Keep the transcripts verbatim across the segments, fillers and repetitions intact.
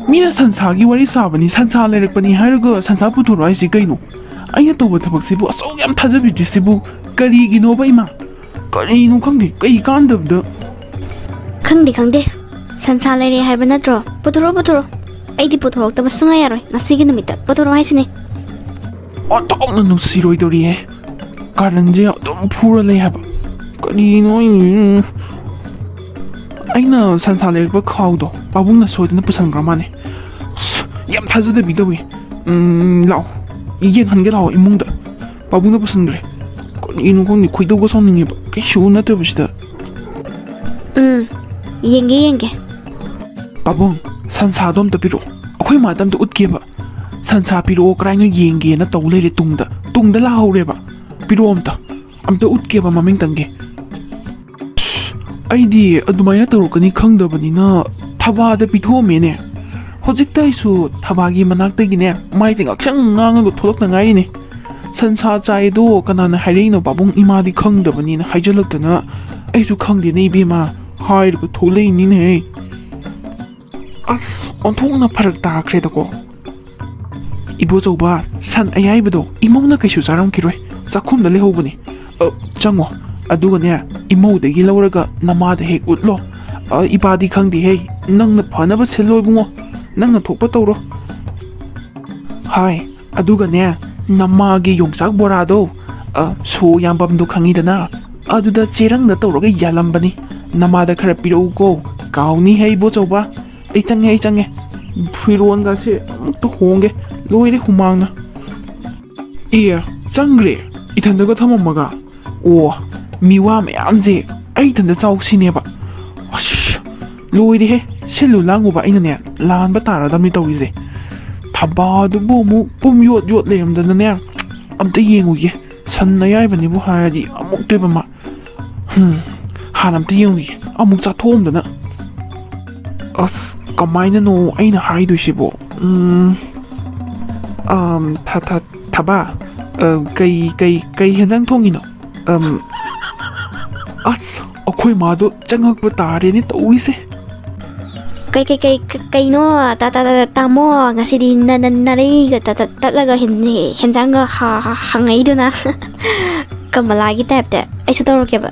ꯃꯤꯅ ꯁꯟꯁꯥꯒꯤ ꯋꯥꯔꯤ ꯁꯥꯕꯅꯤ, ꯁꯟꯁꯥ ꯂꯩꯔꯛꯄꯅꯤ ꯍꯥꯏꯔꯒ ꯁꯟꯁꯥ ꯄꯨꯊꯣꯔꯛꯑꯣ ꯍꯥꯏꯁꯤ ꯀꯩꯅꯣ? ꯑꯩꯅ ꯇꯧꯕ ꯊꯕꯛꯁꯤꯕꯨ ꯑꯁꯨꯛ ꯌꯥꯝ ꯊꯥꯖꯕꯤꯗ꯭ꯔꯤꯁꯤꯕꯨ ꯀꯔꯤꯒꯤꯅꯣꯕ ꯏꯃꯥ? ꯀꯔꯤꯅꯣ ꯈꯪꯗꯦ, ꯀꯩ ꯀꯥꯟꯗꯕꯗ꯫ ꯈꯪꯗꯦ, ꯈꯪꯗꯦ꯫ ꯁꯟꯁꯥ ꯂꯩꯔꯦ ꯍꯥꯏꯕ ꯅꯠꯇ꯭ꯔꯣ? ꯄꯨꯊꯣꯔꯛꯑꯣ, ꯄꯨꯊꯣꯔꯛꯑꯣ꯫ ꯑꯩꯗꯤ ꯄꯨꯊꯣꯔꯛꯇꯕ ꯁꯨꯡꯌꯥ ꯌꯥꯔꯣꯏ꯫ ꯉꯁꯤꯒꯤ ꯅꯨꯃꯤꯠꯇ ꯄꯨꯊꯣꯔꯛꯑꯣ ꯍꯥꯏꯁꯤꯅꯤ꯫ ꯑꯣꯟꯊꯣꯛꯅ ꯅꯨꯡꯁꯤꯔꯣꯏꯗꯧꯔꯤꯍꯦ꯫ ꯀꯥꯔꯟꯁꯦ ꯑꯗꯨꯝ ꯐꯨꯔ ꯂꯩ ꯍꯥꯏꯕ꯫ ꯀꯔꯤꯅꯣ ꯑꯩ-, ꯑꯩꯅ ꯁꯟꯁꯥ ꯂꯩꯔꯛꯄ ꯈꯥꯎꯗꯣ ꯄꯥꯕꯨꯡꯅ ꯁꯣꯏꯗꯅ ꯄꯨꯁꯟꯈ꯭ꯔ ꯃꯥꯜꯂꯦ꯫ ꯑꯁ, ꯌꯥꯝ ꯊꯥꯖꯗꯕꯤ ꯇꯧꯏ꯫ ꯎꯝ, ꯂꯥꯛꯑꯣ, ꯌꯦꯡꯍꯟꯒꯦ ꯂꯥꯛꯑꯣ ꯏꯃꯨꯡꯗ꯫ ꯄꯥꯕꯨꯡꯅ ꯄꯨꯁꯟꯈ꯭ꯔꯦ꯫ ꯀꯔꯤꯅꯣ ꯈꯪꯗꯦ, ꯈꯣꯏꯗꯧꯒ ꯁꯥꯎꯅꯤꯡꯉꯦꯕ꯫ ꯀꯩꯁꯨ ꯅꯠꯇꯕꯁꯤꯗ꯫ ꯎꯝ, ꯌꯦꯡꯒꯦ, ꯌꯦꯡꯒꯦ꯫ ꯄꯥꯕꯨꯡ, ꯁꯟꯁꯥꯗꯣ ꯑꯝꯇ ꯄꯤꯔꯛꯑꯣ꯫ ꯑꯩꯈꯣꯏ ꯃꯥꯗ ꯑꯝꯇ ꯎꯠꯀꯦꯕ꯫ ꯁꯟꯁꯥ ꯄꯤꯔꯛꯑꯣ, ꯀꯔꯥꯏꯅꯣ ꯌꯦꯡꯒꯦꯅ ꯇꯧ ꯂꯩꯔꯦ ꯇꯨꯡꯗ꯫ ꯇꯨꯡꯗ ꯂꯥꯛꯍꯧꯔꯦꯕ꯫ ꯄꯤꯔꯛꯑꯣ ꯑꯝꯇ꯫ ꯑꯝꯇ ꯎꯠꯀꯦꯕ ꯃꯃꯤꯡꯇꯪꯒꯤ꯫ ꯑꯩꯗꯤ ꯑꯗꯨꯃꯥꯏꯅ ꯇꯧꯔꯛꯀꯅꯤ ꯈꯪꯗꯕꯅꯤꯅ ꯊꯕꯥꯗ ꯄꯤꯊꯣꯛꯑꯝꯃꯦꯅꯦ꯫ ꯍꯧꯖꯤꯛꯇ ꯑꯩꯁꯨ ꯊꯕꯥꯒꯤ ꯃꯅꯥꯛꯇꯒꯤꯅꯦ ꯃꯥꯏꯁꯦ ꯉꯥꯛꯁꯪ ꯉꯥꯡꯉꯒ ꯊꯣꯛꯂꯛꯇ ꯉꯥꯏꯔꯤꯅꯦ꯫ ꯁꯟꯁꯥ ꯆꯥꯏꯗꯣ ꯀꯅꯥꯅ ꯍꯥꯏꯔꯛꯏꯅꯣ ꯄꯥꯕꯨꯡ, ꯏꯃꯥꯗꯤ ꯈꯪꯗꯕꯅꯤꯅ ꯍꯥꯏꯖꯜꯂꯛꯇꯅ ꯑꯩꯁꯨ ꯈꯪꯗꯦꯅꯦ ꯏꯕꯦꯝꯃ, ꯍꯥꯏꯔꯒ ꯊꯣꯛꯂꯛꯏꯅꯤꯅꯦ꯫ ꯑꯁ, ꯑꯣꯟꯊꯣꯛꯅ ꯐꯔꯛ ꯇꯥꯈ꯭ꯔꯦꯗꯀꯣ꯫ ꯏꯕꯣꯆꯧꯕ, ꯁꯟ ꯑꯌꯥꯏꯕꯗꯣ ꯏꯃꯧꯅ ꯀꯩꯁꯨ ꯆꯥꯔꯝꯈꯤꯔꯣꯏ, ꯆꯥꯛꯈꯨꯝꯗ ꯂꯩꯍꯧꯕꯅꯦ꯫ ꯑ, ꯆꯪꯉꯣ, ꯑꯗꯨꯒꯅꯦ ꯏꯃꯧꯗꯒꯤ ꯂꯧꯔꯒ ꯅꯃꯥꯗ ꯍꯦꯛ ꯎꯠꯂꯣ꯫ ꯑ, ꯏꯄꯥꯗꯤ ꯈꯪꯗꯦꯍꯦ, ꯅꯪꯅ ꯐꯅꯕ ꯁꯤꯜꯂꯣ ꯏꯕꯨꯡꯉꯣ, ꯅꯪꯅ ꯊꯣꯛꯄ ꯇꯧꯔꯣ꯫ ꯍꯥꯏ, ꯑꯗꯨꯒꯅꯦ ꯅꯃꯥꯒꯤ ꯌꯣꯡꯆꯥꯛ ꯕꯣꯔꯥꯗꯣ, ꯑ, ꯁꯣ ꯌꯥꯝꯕꯝꯗꯣ ꯈꯪꯉꯤꯗꯅ, ꯑꯗꯨꯗ ꯆꯦꯔꯪꯗ ꯇꯧꯔꯒ ꯌꯥꯜꯂꯝꯕꯅꯤ꯫ ꯅꯃꯥꯗ ꯈꯔ ꯄꯤꯔꯛꯎꯀꯣ, ꯀꯥꯎꯅꯤꯍꯦ ꯏꯕꯣꯆꯧꯕ꯫ ꯑꯩ ꯆꯪꯉꯦ, ꯑꯩ ꯆꯪꯉꯦ꯫ ꯐꯤꯔꯣꯟꯒꯁꯦ ꯑꯃꯨꯛꯇ ꯍꯣꯡꯒꯦ꯫ ꯂꯣꯏꯔꯦ ꯍꯨꯃꯥꯡꯅ꯫ ꯑꯦ, ꯆꯪꯈ꯭ꯔꯦ? ꯏꯊꯟꯗꯒ ꯊꯝꯃꯝꯃꯒ? ꯑꯣ, ꯃꯤꯋꯥ ꯃꯌꯥꯝꯁꯦ ꯑꯩ ꯏꯊꯟꯗ ꯆꯥꯎ ꯁꯤꯅꯦꯕ꯫ ꯑꯁ, ꯂꯣꯏꯔꯦꯍꯦ꯫ ꯁꯤꯜꯂꯨ ꯂꯥꯡꯉꯨꯕ ꯑꯩꯅꯅꯦ ꯂꯥꯟꯕ ꯇꯥꯔꯗꯕꯅꯤ ꯇꯧꯔꯤꯁꯦ꯫ ꯊꯝꯕꯥꯜꯗꯨꯕꯨ ꯑꯃꯨꯛ ꯄꯨꯝ ꯌꯣꯠ ꯌꯣꯠ ꯂꯩꯔꯝꯗꯅꯅꯦ꯫ ꯑꯝꯇ ꯌꯦꯡꯉꯨꯒꯦ꯫ ꯁꯟ ꯑꯌꯥꯏꯕꯅꯤꯕꯨ ꯍꯥꯏꯔꯗꯤ ꯑꯃꯨꯛꯇꯣꯏꯕ ꯑꯃ꯫ ꯍꯝ, ꯍꯥꯟꯅ ꯑꯝꯇ ꯌꯦꯡꯉꯨꯒꯦ꯫ ꯑꯃꯨꯛ ꯆꯥꯊꯣꯛꯑꯝꯗꯅ꯫ ꯑꯁ, ꯀꯃꯥꯏꯅꯅꯣ ꯑꯩꯅ ꯍꯥꯏꯗꯣꯏꯁꯤꯕꯣ? ꯎꯝ, ꯑꯝ, ꯊ-, ꯊ-, ꯊꯕꯥ, ꯑ, ꯀꯩ, ꯀꯩ, ꯀꯩ ꯍꯦꯟꯖꯥꯡ ꯊꯣꯡꯉꯤꯅꯣ? ꯑꯝ, ꯑꯁ, ꯑꯩꯈꯣꯏ ꯃꯥꯗꯣ ꯆꯪꯉꯛꯄ ꯇꯥꯔꯦꯅꯦ ꯇꯧꯔꯤꯁꯦ꯫ ꯀꯩ ꯀꯩ ꯀꯩ ꯀꯩ- ꯀꯩꯅꯣ? ꯇꯥ- ꯇꯥ- ꯇꯥ- ꯇꯥꯃꯣ, ꯉꯁꯤꯗꯤ ꯅ- ꯅ- ꯅꯥꯔꯩꯒ ꯇ- ꯇ- ꯇꯠꯂꯒ ꯍꯦꯟ- ꯍꯦꯟꯖꯥꯡꯒ ꯍ- ꯍ- ꯍꯪꯉꯛꯏꯗꯨꯅ꯫ ꯀꯃꯂꯥꯒꯤ ꯇꯥꯏꯞꯇ ꯑꯩꯁꯨ ꯇꯧꯔꯛꯀꯦꯕ꯫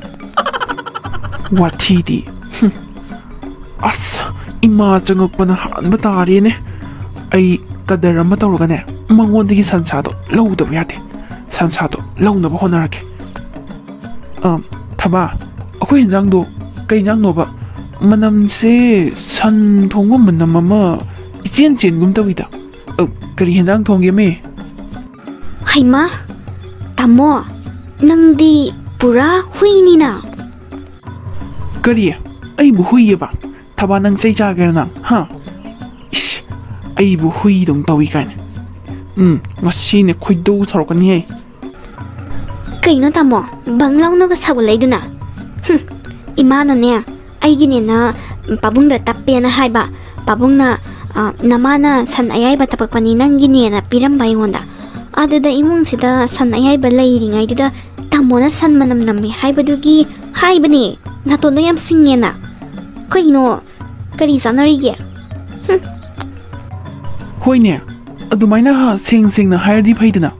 ꯋꯥꯊꯤꯗꯤ꯫ ꯍꯨꯝ꯫ ꯑꯁ, ꯏꯃꯥ ꯆꯪꯉꯛꯄꯅ ꯍꯥꯟꯕ ꯇꯥꯔꯦꯅꯦ꯫ ꯑꯩ ꯀꯗꯔ ꯑꯃ ꯇꯧꯔꯒꯅꯦ, ꯃꯉꯣꯟꯗꯒꯤ ꯁꯟꯁꯥꯗꯣ ꯂꯧꯗꯕ ꯌꯥꯗꯦ꯫ ꯁꯟꯁꯥꯗꯣ ꯂꯧꯅꯕ ꯍꯣꯠꯅꯔꯒꯦ꯫ ꯑ, ꯊꯕꯥ, ꯑꯩꯈꯣꯏ ꯍꯦꯟꯖꯥꯡꯗꯣ ꯀꯩ ꯍꯦꯟꯖꯥꯡꯅꯣꯕ? ꯃꯅꯝꯁꯦ ꯁꯟ ꯊꯣꯡꯕ ꯃꯅꯝ ꯑꯃ ꯏꯆꯦꯟ ꯆꯦꯟꯒꯨꯝ ꯇꯧꯏꯗ꯫ ꯑ, ꯀꯔꯤ ꯍꯦꯟꯖꯥꯡ ꯊꯣꯡꯒꯦꯃꯤ? ꯍꯩꯃꯥ, ꯇꯥꯃꯣ, ꯅꯪꯗꯤ ꯄꯨꯔꯥ ꯍꯨꯏꯅꯤꯅ꯫ ꯀꯔꯤ? ꯑꯩꯕꯨ ꯍꯨꯏꯌꯦꯕ? ꯊꯕꯥ, ꯅꯪ ꯆꯩ ꯆꯥꯒꯦꯔ ꯅꯪ, ꯍꯥ? ꯏꯁ, ꯑꯩꯕꯨ ꯍꯨꯏꯗꯧꯅ ꯇꯧꯏ ꯀꯥꯏꯅ꯫ ꯎꯝ, ꯉꯁꯤꯅꯦ ꯈꯣꯏꯗꯧ ꯁꯥꯎꯔꯛꯀꯅꯤꯍꯦ꯫ ꯀꯩꯅꯣ ꯇꯥꯃꯣ, ꯕꯪ ꯂꯥꯎꯅꯒ ꯁꯥꯎꯒꯠꯂꯛꯏꯗꯨꯅ? ꯍꯨꯝ, ꯏꯃꯥꯅꯅꯦ, ꯑꯩꯒꯤꯅꯦꯅ ꯄꯥꯕꯨꯡꯗ ꯇꯞꯄꯦꯅ ꯍꯥꯏꯕ꯫ ꯄꯥꯕꯨꯡꯅ, ꯑ, "ꯅꯃꯥꯅ ꯁꯟ ꯑꯌꯥꯏꯕ ꯇꯞꯄꯛꯄꯅꯤ ꯅꯪꯒꯤꯅꯦꯅ" ꯄꯤꯔꯝꯕ ꯑꯩꯉꯣꯟꯗ꯫ ꯑꯗꯨꯗ ꯏꯃꯨꯡꯁꯤꯗ ꯁꯟ ꯑꯌꯥꯏꯕ ꯂꯩꯔꯤꯉꯩꯗꯨꯗ ꯇꯥꯃꯣꯅ ꯁꯟ ꯃꯅꯝ ꯅꯝꯃꯤ ꯍꯥꯏꯕꯗꯨꯒꯤ ꯍꯥꯏꯕꯅꯦ, ꯅꯥꯇꯣꯟꯗꯣ ꯌꯥꯝ ꯁꯤꯡꯉꯦꯅ꯫ ꯀꯩꯅꯣ, ꯀꯔꯤ ꯆꯥꯟꯅꯔꯤꯒꯦ? ꯍꯨꯝ꯫ ꯍꯣꯏꯅꯦ, ꯑꯗꯨꯃꯥꯏꯅ ꯍꯥ, ꯁꯦꯡ ꯁꯦꯡꯅ ꯍꯥꯏꯔꯗꯤ ꯐꯩꯗꯅ꯫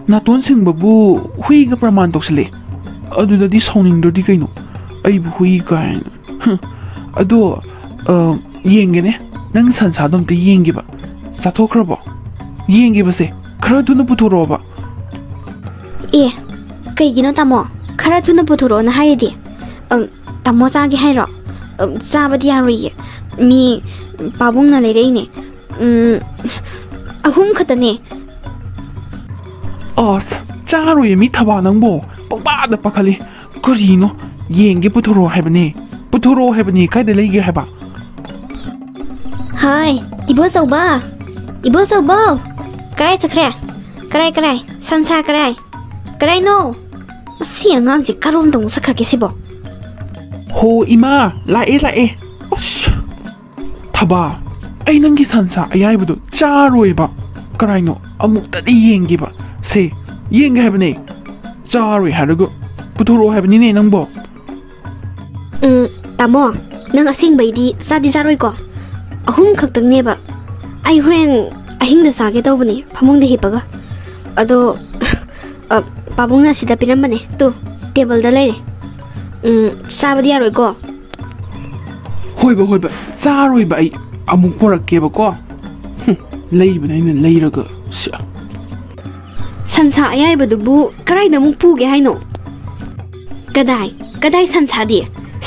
ꯅꯥꯇꯣꯟ ꯁꯤꯡꯕꯕꯨ ꯍꯨꯏꯒ ꯄ꯭ꯔꯃꯥꯟ ꯇꯧꯁꯤꯜꯂꯦ꯫ ꯑꯗꯨꯗꯗꯤ ꯁꯥꯎꯅꯤꯡꯗ꯭ꯔꯗꯤ ꯀꯩꯅꯣ? ꯑꯩꯕꯨ ꯍꯨꯏ ꯀꯥꯏꯅ꯫ ꯍꯨꯝ꯫ ꯑꯗꯣ, ꯑ, ꯌꯦꯡꯒꯦꯅꯦ, ꯅꯪ ꯁꯟꯁꯥꯗꯣ ꯑꯝꯇ ꯌꯦꯡꯒꯦꯕ꯫ ꯆꯥꯊꯣꯛꯈ꯭ꯔꯕꯣ? ꯌꯦꯡꯒꯦꯕꯁꯦ, ꯈꯔ ꯊꯨꯅ ꯄꯨꯊꯣꯔꯛꯑꯣꯕ꯫ ꯑꯦ, ꯀꯩꯒꯤꯅꯣ ꯇꯥꯃꯣ? ꯈꯔ ꯊꯨꯅ ꯄꯨꯊꯣꯔꯛꯑꯣꯅ ꯍꯥꯏꯔꯤꯗꯤ? ꯑꯝ, ꯇꯥꯃꯣ ꯆꯥꯒꯦ ꯍꯥꯏꯔꯣ? ꯑꯝ, ꯆꯥꯕꯗꯤ ꯌꯥꯔꯣꯏꯌꯦ꯫ ꯃꯤ ꯄꯥꯕꯨꯡꯅ ꯂꯩꯔꯛꯏꯅꯦ꯫ ꯎꯝ, ꯑꯍꯨꯝ ꯈꯛꯇꯅꯦ꯫ ꯑꯁ, ꯆꯥꯔꯣꯏꯌꯦ ꯃꯤ ꯊꯕꯥ ꯅꯪꯕꯣ꯫ ꯄꯪꯄꯥꯗ ꯄꯥꯈꯠꯂꯤ꯫ ꯀꯔꯤꯅꯣ? ꯌꯦꯡꯒꯦ, ꯄꯨꯊꯣꯔꯛꯑꯣ ꯍꯥꯏꯕꯅꯦ꯫ ꯄꯨꯊꯣꯔꯛꯑꯣ ꯍꯥꯏꯕꯅꯦ, ꯀꯥꯏꯗ ꯂꯩꯒꯦ ꯍꯥꯏꯕ? ꯍꯥꯏ, ꯏꯕꯣꯆꯧꯕ! ꯏꯕꯣꯆꯧꯕ! ꯀꯔꯥꯏ ꯆꯠꯈ꯭ꯔꯦ? ꯀꯔꯥꯏ, ꯀꯔꯥꯏ? ꯁꯟꯁꯥ ꯀꯔꯥꯏ? ꯀꯔꯥꯏꯅꯣ? ꯃꯁꯤ ꯑꯉꯥꯡꯁꯦ ꯀꯔꯣꯝꯗ ꯑꯃꯨꯛ ꯆꯠꯈ꯭ꯔꯒꯦ ꯁꯤꯕꯣ? ꯍꯣ, ꯏꯃꯥ, ꯂꯥꯛꯑꯦ, ꯂꯥꯛꯑꯦ꯫ ꯑꯁ! ꯊꯕꯥ, ꯑꯩ ꯅꯪꯒꯤ ꯁꯟꯁꯥ ꯑꯌꯥꯏꯕꯗꯣ ꯆꯥꯔꯣꯏꯕ꯫ ꯀꯔꯥꯏꯅꯣ? ꯑꯃꯨꯛꯇꯗꯤ ꯌꯦꯡꯒꯦꯕ꯫ ꯁꯦ, ꯌꯦꯡꯒꯦ ꯍꯥꯏꯕꯅꯦ꯫ ꯆꯥꯔꯣꯏ ꯍꯥꯏꯔꯒ ꯄꯨꯊꯣꯔꯛꯑꯣ ꯍꯥꯏꯕꯅꯤꯅꯦ ꯅꯪꯕꯣ꯫ ꯎꯝ, ꯇꯥꯃꯣ, ꯅꯪ ꯑꯁꯦꯡꯕꯩꯗꯤ ꯆꯥꯗꯤ ꯆꯥꯔꯣꯏꯀꯣ? ꯑꯍꯨꯝ ꯈꯛꯇꯪꯅꯦꯕ꯫ ꯑꯩ ꯍꯣꯔꯦꯟ ꯑꯍꯤꯡꯗ ꯆꯥꯒꯦ ꯇꯧꯕꯅꯦ, ꯐꯃꯨꯡꯗ ꯍꯤꯞꯄꯒ꯫ ꯑꯗꯣ, ꯑ, ꯄꯥꯕꯨꯡꯅ ꯁꯤꯗ ꯄꯤꯔꯝꯕꯅꯦ꯫ ꯇꯨ, ꯇꯦꯕꯜꯗ ꯂꯩꯔꯦ꯫ ꯎꯝ, ꯆꯥꯕꯗꯤ ꯌꯥꯔꯣꯏꯀꯣ? ꯍꯣꯏꯕ, ꯍꯣꯏꯕ, ꯆꯥꯔꯣꯏꯕ꯫ ꯑꯩ ꯑꯃꯨꯛ ꯄꯣꯔꯛꯀꯦꯕꯀꯣ꯫ ꯍꯨꯝ, ꯂꯩꯕꯅ ꯑꯩꯅ ꯂꯩꯔꯒ꯫ ꯁꯤ꯫ ꯁꯟꯁꯥ ꯑꯌꯥꯏꯕꯗꯨꯕꯨ ꯀꯗꯥꯏꯗ ꯑꯃꯨꯛ ꯄꯨꯒꯦ ꯍꯥꯏꯅꯣ? ꯀꯗꯥꯏ, ꯀꯗꯥꯏ ꯁꯟꯁꯥꯗꯤ?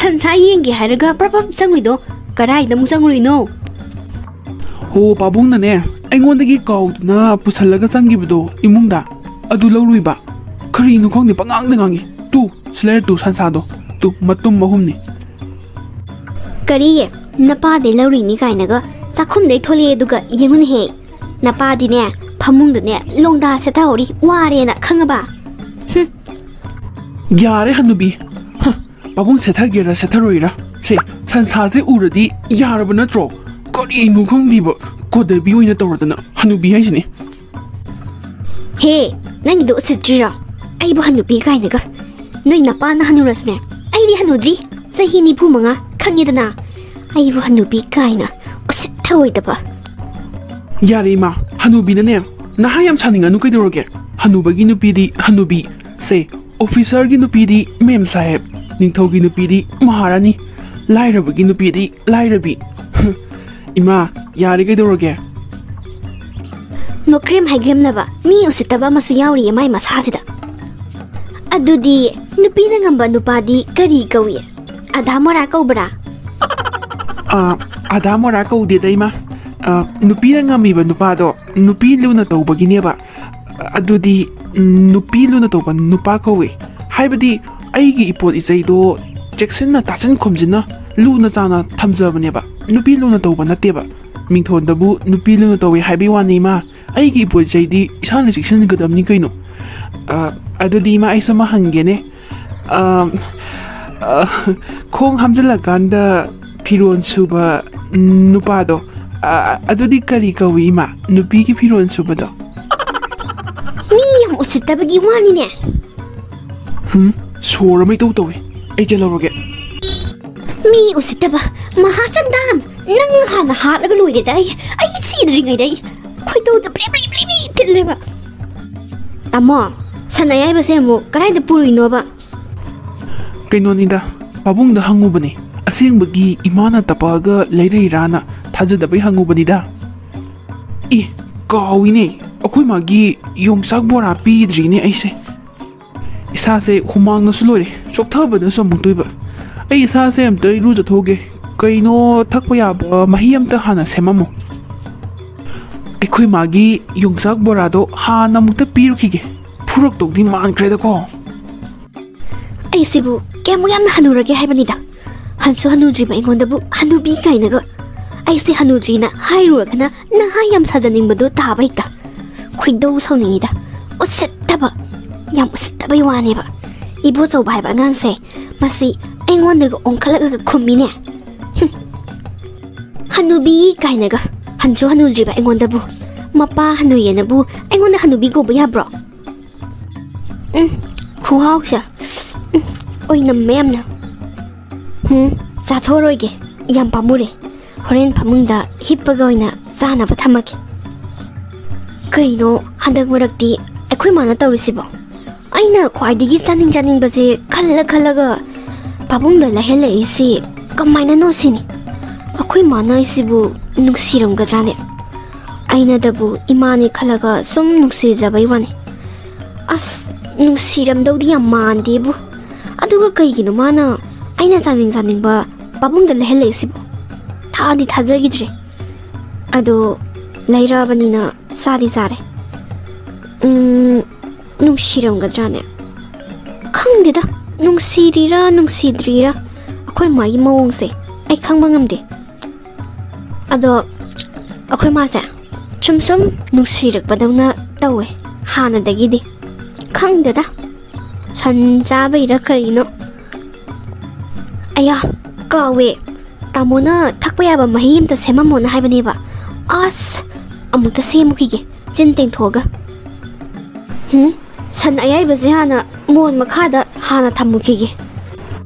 ꯁꯟꯁꯥ ꯌꯦꯡꯒꯦ ꯍꯥꯏꯔꯒ ꯄ꯭ꯔꯞ ꯄ꯭ꯔꯞ ꯆꯪꯉꯨꯏꯗꯣ ꯀꯗꯥꯏꯗ ꯑꯃꯨꯛ ꯆꯪꯉꯨꯔꯤꯅꯣ? ꯍꯣ, ꯄꯥꯕꯨꯡꯅꯅꯦ, ꯑꯩꯉꯣꯟꯗꯒꯤ ꯀꯥꯎꯗꯨꯅ ꯄꯨꯁꯜꯂꯒ ꯆꯪꯈꯤꯕꯗꯣ ꯏꯃꯨꯡꯗ, ꯑꯗꯨ ꯂꯧꯔꯨꯏꯕ꯫ ꯀꯔꯤꯅꯣ ꯈꯪꯗꯦ, ꯄꯉꯥꯡꯗ ꯉꯥꯡꯉꯤ꯫ ꯇꯨ, ꯁꯤ ꯂꯩꯔꯦ ꯇꯨ, ꯁꯟꯁꯥꯗꯣ꯫ ꯇꯨ, ꯃꯇꯨꯝ ꯑꯍꯨꯝꯅꯤ꯫ ꯀꯔꯤ? ꯅꯄꯥꯗꯩ ꯂꯧꯔꯤꯅꯤ ꯀꯥꯏꯅꯒ ꯆꯥꯛꯈꯨꯝꯗꯩ ꯊꯣꯛꯂꯛꯑꯦ, ꯑꯗꯨꯒ ꯌꯦꯡꯉꯨꯅꯦꯍꯦ꯫ ꯅꯄꯥꯗꯤꯅꯦ, ꯐꯃꯨꯡꯗꯅꯦ ꯂꯣꯡꯗꯥ ꯁꯦꯠꯊꯍꯧꯔꯤ, ꯋꯥꯔꯦꯅ, ꯈꯪꯉꯕ? ꯍꯨꯝ꯫ ꯌꯥꯔꯦ ꯍꯅꯨꯕꯤ꯫ ꯍ, ꯄꯥꯕꯨꯡ ꯁꯦꯠꯊꯒꯦꯔꯥ ꯁꯦꯠꯊꯔꯣꯏꯔꯥ? ꯁꯦ, ꯁꯟꯁꯥꯁꯦ ꯎꯔꯗꯤ ꯌꯥꯔꯕ ꯅꯠꯇ꯭ꯔꯣ? ꯀꯔꯤꯅꯣ ꯈꯪꯗꯦꯕ, ꯀꯣꯗꯕꯤ ꯑꯣꯏꯅ ꯇꯧꯔꯗꯅ ꯍꯅꯨꯕꯤ ꯍꯥꯏꯁꯤꯅꯦ꯫ ꯍꯦ, ꯅꯪꯒꯤꯗꯣ ꯎꯁꯤꯠꯇ꯭ꯔꯤꯔꯣ? ꯑꯩꯕꯨ ꯍꯅꯨꯕꯤ ꯀꯥꯏꯅꯒ꯫ ꯅꯣꯏ ꯅꯄꯥꯅ ꯍꯅꯨꯔꯁꯨꯅꯦ, ꯑꯩꯗꯤ ꯍꯅꯨꯗ꯭ꯔꯤ꯫ ꯆꯍꯤ ꯅꯤꯐꯨ ꯃꯉꯥ, ꯈꯪꯉꯦꯗꯅ꯫ ꯑꯩꯕꯨ ꯍꯅꯨꯕꯤ ꯀꯥꯏꯅ, ꯎꯁꯤꯠ ꯊꯑꯣꯏꯗꯕ꯫ ꯌꯥꯔꯦ ꯏꯃꯥ, ꯍꯅꯨꯕꯤꯅꯅꯦ ꯅꯍꯥ ꯌꯥꯝ ꯁꯥꯅꯤꯡꯉꯅꯨ ꯀꯩꯗꯧꯔꯒꯦ? ꯍꯅꯨꯕꯒꯤ ꯅꯨꯄꯤꯗꯤ ꯍꯅꯨꯕꯤ, ꯁꯦ, ꯑꯣꯐꯤꯁꯔꯒꯤ ꯅꯨꯄꯤꯗꯤ ꯃꯦꯝ ꯁꯥꯍꯦꯕ, ꯅꯤꯡꯊꯧꯒꯤ ꯅꯨꯄꯤꯗꯤ ꯃꯍꯥꯔꯥꯅꯤ, ꯂꯥꯏꯔꯕꯒꯤ ꯅꯨꯄꯤꯗꯤ ꯂꯥꯏꯔꯕꯤ꯫ ꯏꯃꯥ, ꯌꯥꯔꯦ ꯀꯩꯗꯧꯔꯒꯦ? ꯅꯣꯀ꯭ꯔꯦꯝ ꯍꯥꯏꯒ꯭ꯔꯦꯝꯅꯕ ꯃꯤ ꯎꯁꯤꯠꯇꯕ ꯑꯃꯁꯨ ꯌꯥꯎꯔꯤꯌꯦ ꯃꯥꯏ ꯃꯁꯥꯁꯤꯗ꯫ ꯑꯗꯨꯗꯤ ꯅꯨꯄꯤꯅ ꯉꯝꯕ ꯅꯨꯄꯥꯗꯤ ꯀꯔꯤ ꯀꯧꯏ? ꯑꯙꯥ ꯃꯣꯔꯥ ꯀꯧꯕ꯭ꯔꯥ? ꯑ, ꯑꯙꯥ ꯃꯣꯔꯥ ꯀꯧꯗꯦꯗ ꯏꯃꯥ꯫ ꯑ, ꯅꯨꯄꯤꯅ ꯉꯝꯃꯤꯕ ꯅꯨꯄꯥꯗꯣ ꯅꯨꯄꯤ ꯂꯨꯅ ꯇꯧꯕꯒꯤꯅꯦꯕ꯫ ꯑꯗꯨꯗꯤ, ꯎꯝ, ꯅꯨꯄꯤ ꯂꯨꯅ ꯇꯧꯕ ꯅꯨꯄꯥ ꯀꯧꯏ꯫ ꯍꯥꯏꯕꯗꯤ ꯑꯩꯒꯤ ꯏꯄꯣꯠ ꯏꯆꯩꯗꯣ ꯆꯦꯛꯁꯤꯟꯅ ꯇꯥꯁꯤꯟ ꯈꯨꯝꯖꯤꯟꯅ ꯂꯨꯅ ꯆꯥꯟꯅ ꯊꯝꯖꯕꯅꯦꯕ꯫ ꯅꯨꯄꯤ ꯂꯨꯅ ꯇꯧꯕ ꯅꯠꯇꯦꯕ꯫ ꯃꯤꯡꯊꯣꯟꯗꯕꯨ ꯅꯨꯄꯤ ꯂꯨꯅ ꯇꯧꯏ ꯍꯥꯏꯕꯩ ꯋꯥꯅꯤ ꯏꯃꯥ꯫ ꯑꯩꯒꯤ ꯏꯄꯣꯠ ꯏꯆꯩꯗꯤ ꯏꯁꯥꯅ ꯆꯦꯛꯁꯤꯟꯒꯗꯕꯅꯤ ꯀꯩꯅꯣ꯫ ꯑ, ꯑꯗꯨꯗꯤ ꯏꯃꯥ, ꯑꯩꯁꯨ ꯑꯃ ꯍꯪꯒꯦꯅꯦ꯫ ꯑ, ꯑ, ꯈꯣꯡ ꯍꯥꯝꯖꯤꯜꯂꯀꯥꯟꯗ ꯐꯤꯔꯣꯜ ꯁꯨꯕ ꯅꯨꯄꯥꯗꯣ, ꯑ, ꯑꯗꯨꯗꯤ ꯀꯔꯤ ꯀꯧꯏ ꯏꯃꯥ? ꯅꯨꯄꯤꯒꯤ ꯐꯤꯔꯣꯜ ꯁꯨꯕꯗꯣ? ꯃꯤ ꯌꯥꯝ ꯎꯁꯤꯠꯇꯕꯒꯤ ꯋꯥꯅꯤꯅꯦ꯫ ꯍꯨꯝ, ꯁꯣꯔ ꯑꯃ ꯏꯇꯧ ꯇꯧꯏ꯫ ꯑꯩ ꯆꯦꯜꯍꯧꯔꯒꯦ꯫ ꯃꯤ ꯎꯁꯤꯠꯇꯕ, ꯃꯍꯥꯆꯟꯗꯥꯟ, ꯅꯪ ꯍꯥꯟꯅ ꯍꯥꯠꯂꯒ ꯂꯣꯏꯔꯦꯗ꯫ ꯑꯩ ꯑꯩ ꯁꯤꯗ꯭ꯔꯤꯉꯩꯗ ꯑꯩ ꯈꯣꯏꯗꯧꯁꯦ ꯕ꯭ꯔꯤ ꯕ꯭ꯔꯤ ꯕ꯭ꯔꯤ ꯕ꯭ꯔꯤ ꯊꯤꯜꯂꯦꯕ꯫ ꯇꯥꯃꯣ, ꯁꯟ ꯑꯌꯥꯏꯕꯁꯦ ꯑꯃꯨꯛ ꯀꯗꯥꯏꯗ ꯄꯨꯔꯨꯏꯅꯣꯕ? ꯀꯩꯅꯣꯅꯤꯗ, ꯄꯥꯕꯨꯡꯗ ꯍꯪꯉꯨꯕꯅꯦ꯫ ꯑꯁꯦꯡꯕꯒꯤ ꯏꯃꯥꯅ ꯇꯄꯛꯑꯒ ꯂꯩꯔꯛꯏꯔꯥꯅ ꯊꯥꯖꯗꯕꯩ ꯍꯪꯉꯨꯕꯅꯤꯗ꯫ ꯏ, ꯀꯥꯎꯏꯅꯦ, ꯑꯩꯈꯣꯏ ꯃꯥꯒꯤ ꯌꯣꯡꯆꯥꯛ ꯕꯣꯔꯥ ꯄꯤꯗ꯭ꯔꯤꯅꯦ ꯑꯩꯁꯦ꯫ ꯏꯁꯥꯁꯦ ꯍꯨꯃꯥꯡꯅꯁꯨ ꯂꯣꯏꯔꯦ, ꯆꯣꯛꯊꯕꯅꯁꯨ ꯑꯃꯨꯛ ꯇꯣꯏꯕ꯫ ꯑꯩ ꯏꯁꯥꯁꯦ ꯑꯝꯇ ꯏꯔꯨꯖꯊꯣꯛꯎꯒꯦ꯫ ꯀꯩꯅꯣ ꯊꯛꯄ ꯌꯥꯕ ꯃꯍꯤ ꯑꯝꯇ ꯍꯥꯟꯅ ꯁꯦꯝꯃꯝꯃꯣ꯫ ꯑꯩꯈꯣꯏ ꯃꯥꯒꯤ ꯌꯣꯡꯆꯥꯛ ꯕꯣꯔꯥꯗꯣ ꯍꯥꯟꯅ ꯑꯃꯨꯛꯇ ꯄꯤꯔꯨꯈꯤꯒꯦ꯫ ꯐꯨꯔꯛꯇꯧꯗꯤ ꯃꯥꯟꯈ꯭ꯔꯦꯗꯀꯣ꯫ ꯑꯩꯁꯤꯕꯨ ꯀꯌꯥꯃꯨꯛ ꯌꯥꯝꯅ ꯍꯅꯨꯔꯒꯦ ꯍꯥꯏꯕꯅꯤꯗ꯫ ꯍꯟꯁꯨ ꯍꯅꯨꯗ꯭ꯔꯤꯕ ꯑꯩꯉꯣꯟꯗꯕꯨ ꯍꯅꯨꯕꯤ ꯀꯥꯏꯅꯒ꯫ ꯑꯩꯁꯦ ꯍꯅꯨꯗ꯭ꯔꯤꯅ ꯍꯥꯏꯔꯨꯔꯒꯅ ꯅꯍꯥ ꯌꯥꯝ ꯁꯥꯖꯅꯤꯡꯕꯗꯣ ꯇꯥꯕ ꯍꯦꯛꯇ꯫ ꯈꯣꯏꯗꯧ ꯁꯥꯎꯅꯤꯡꯉꯤꯗ꯫ ꯎꯁꯤꯠꯇꯕ꯫ ꯌꯥꯝ ꯎꯁꯤꯠꯇꯕꯩ ꯋꯥꯅꯦꯕ꯫ ꯏꯕꯣꯆꯧꯕ ꯍꯥꯏꯕ ꯑꯉꯥꯡꯁꯦ, ꯃꯁꯤ ꯑꯩꯉꯣꯟꯗꯒ ꯑꯣꯟꯈꯠꯂꯛꯂꯒ ꯈꯨꯝꯃꯤꯅꯦ꯫ ꯍꯨꯝ꯫ ꯍꯅꯨꯕꯤ ꯀꯥꯏꯅꯒ꯫ ꯍꯟꯁꯨ ꯍꯅꯨꯗ꯭ꯔꯤꯕ ꯑꯩꯉꯣꯟꯗꯕꯨ꯫ ꯃꯄꯥ ꯍꯅꯨꯌꯦꯅꯕꯨ ꯑꯩꯉꯣꯟꯗ ꯍꯅꯨꯕꯤ ꯀꯧꯕ ꯌꯥꯕ꯭ꯔꯣ? ꯎꯝ, ꯈꯨꯍꯥꯎꯁꯦ꯫ ꯎꯝ, ꯑꯣꯏꯅꯝꯃꯦ ꯌꯥꯝꯅ꯫ ꯎꯝ, ꯆꯥꯊꯣꯛꯑꯔꯣꯏꯒꯦ꯫ ꯌꯥꯝ ꯄꯥꯝꯃꯨꯔꯦ꯫ ꯍꯣꯔꯦꯟ ꯐꯃꯨꯡꯗ ꯍꯤꯞꯄꯒ ꯑꯣꯏꯅ ꯆꯥꯅꯕ ꯊꯝꯃꯒꯦ꯫ ꯀꯩꯅꯣ, ꯍꯟꯗꯛ ꯃꯔꯛꯇꯤ ꯑꯩꯈꯣꯏ ꯃꯥꯅ ꯇꯧꯔꯤꯁꯤꯕꯣ? ꯑꯩꯅ ꯈ꯭ꯋꯥꯏꯗꯒꯤ ꯆꯥꯅꯤꯡ ꯆꯥꯅꯤꯡꯕꯁꯦ ꯈꯜꯂ ꯈꯜꯂꯒ ꯄꯥꯕꯨꯡꯗ ꯂꯩꯍꯜꯂꯛꯏꯁꯤ ꯀꯃꯥꯏꯅꯅꯣ ꯁꯤꯅꯤ꯫ ꯑꯩꯈꯣꯏ ꯃꯥꯅ ꯑꯩꯁꯤꯕꯨ ꯅꯨꯡꯁꯤꯔꯝꯒꯗ꯭ꯔꯥꯅꯦ? ꯑꯩꯅꯗꯕꯨ ꯏꯃꯥꯅꯦ ꯈꯜꯂꯒ ꯁꯨꯝ ꯅꯨꯡꯁꯤꯖꯕꯩ ꯋꯥꯅꯤ꯫ ꯑꯁ, ꯅꯨꯡꯁꯤꯔꯝꯗꯧꯗꯤ ꯌꯥꯝ ꯃꯥꯟꯗꯦꯕꯨ꯫ ꯑꯗꯨꯒ ꯀꯩꯒꯤꯅꯣ ꯃꯥꯅ ꯑꯩꯅ ꯆꯥꯅꯤꯡ ꯆꯥꯅꯤꯡꯕ ꯄꯥꯕꯨꯡꯗ ꯂꯩꯍꯜꯂꯛꯏꯁꯤꯕꯣ? ꯊꯥꯗꯤ ꯊꯥꯖꯈꯤꯗ꯭ꯔꯦ꯫ ꯑꯗꯣ ꯂꯩꯔꯛꯑꯕꯅꯤꯅ ꯆꯥꯗꯤ ꯆꯥꯔꯦ꯫ ꯎꯝ, ꯅꯨꯡꯁꯤꯔꯝꯒꯗ꯭ꯔꯥꯅꯦ? ꯈꯪꯗꯦꯗ, ꯅꯨꯡꯁꯤꯔꯤꯔꯥ ꯅꯨꯡꯁꯤꯗ꯭ꯔꯤꯔꯥ, ꯑꯩꯈꯣꯏ ꯃꯥꯒꯤ ꯃꯑꯣꯡꯁꯦ ꯑꯩ ꯈꯪꯕ ꯉꯝꯗꯦ꯫ ꯑꯗꯣ ꯑꯩꯈꯣꯏ ꯃꯥꯁꯦ ꯁꯨꯝ ꯁꯨꯝ ꯅꯨꯡꯁꯤꯔꯛꯄꯗꯧꯅ ꯇꯧꯋꯦ ꯍꯥꯟꯅꯗꯒꯤꯗꯤ꯫ ꯈꯪꯗꯦꯗ, ꯁꯟ ꯆꯥꯕꯩꯔꯥ ꯀꯩꯅꯣ꯫ ꯑꯌꯥ, ꯀꯥꯎꯋꯦ꯫ ꯇꯥꯃꯣꯅ ꯊꯛꯄ ꯌꯥꯕ ꯃꯍꯤ ꯑꯝꯇ ꯁꯦꯝꯃꯝꯃꯣꯅ ꯍꯥꯏꯕꯅꯦꯕ꯫ ꯑꯁ, ꯑꯃꯨꯛꯇ ꯁꯦꯝꯃꯨꯈꯤꯒꯦ, ꯆꯤꯟ ꯇꯦꯡꯊꯣꯛꯑꯒ꯫ ꯍꯨꯝ, ꯁꯟ ꯑꯌꯥꯏꯕꯁꯦ ꯍꯥꯟꯅ ꯃꯣꯟ ꯃꯈꯥꯗ ꯍꯥꯟꯅ ꯊꯝꯃꯨꯈꯤꯒꯦ꯫